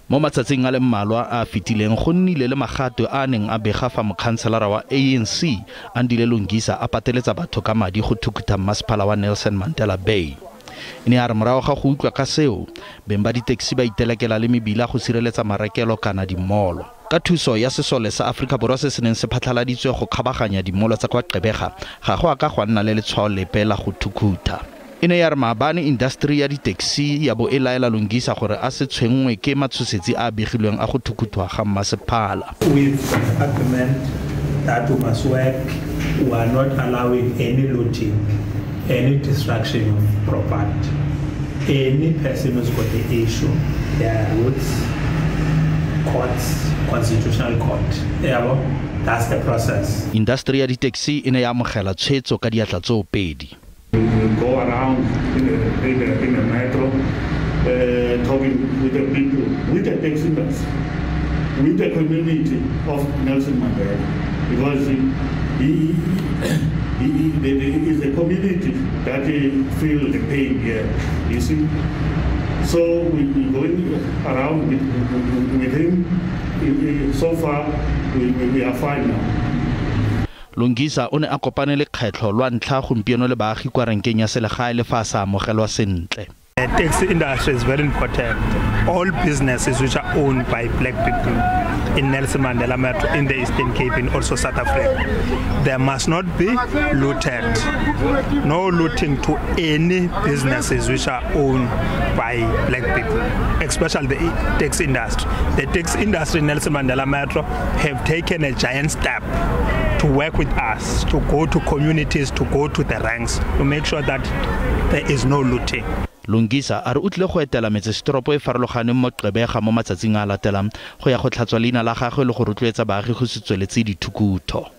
Mo matsatsing a le mmalwa a a fetileng go nnile le magatwe a a neng a bega fa mokhanselara wa ANC Andile Lungisa a pateletsa batho ka madi go thukutha mmasepala wa Nelson Mandela Bay. E ne ya re morago ga go utlwa ka seo, beng ba ditaxi ba itelekela le mebila go sireletsa marekelo kana dimolo. Ka thuso ya sesole sa Aforika Borwa se se neng se phatlhaladitswe go kgabaganya dimolo tsa kwa Gqeberha, ga go a ka gwa nna le letshwao lepe la go thukhutha. E ne ya re maabane industry ya di-taxi ya bo e laela Lungisa gore a se tshwenngwe ke matshosetsi a a begilweng a go thukhuthwa ga mmasepala. With agreement that we must work, we are not allowing any looting, any destruction of property. Any person who's got the issue, there are routes, courts, constitutional court. Yeah, that's the process. Industry ya di-taxi e ne ya amogela tshwetso ka diatla tsoo pedi. We will go around in the metro, talking with the people, with the taxi industry, with the community of Nelson Mandela, because he is a community that feel the pain here, you see. So we're going around with him. So far, we are fine now. Lungisa o ne a kopane le kgetlho lwa ntlha gompieno le baagi kwa renkeng ya selegae le fa a sa amogelwa sentle. The taxi industry is very important. All businesses which are owned by black people in Nelson Mandela Metro, in the Eastern Cape and also South Africa, there must not be looted. No looting to any businesses which are owned by black people, especially the taxi industry. The taxi industry in Nelson Mandela Metro have taken a giant step to work with us, to go to communities, to go to the ranks, to make sure that there is no looting. Lungisa a re o tlile go etela metsesetoropo e farologaneng mo Gqeberha mo matsatsing a a latelang go ya go tlhatswa leina la gagwe le go rotloetsa baagi go se tsweletse dithukutho.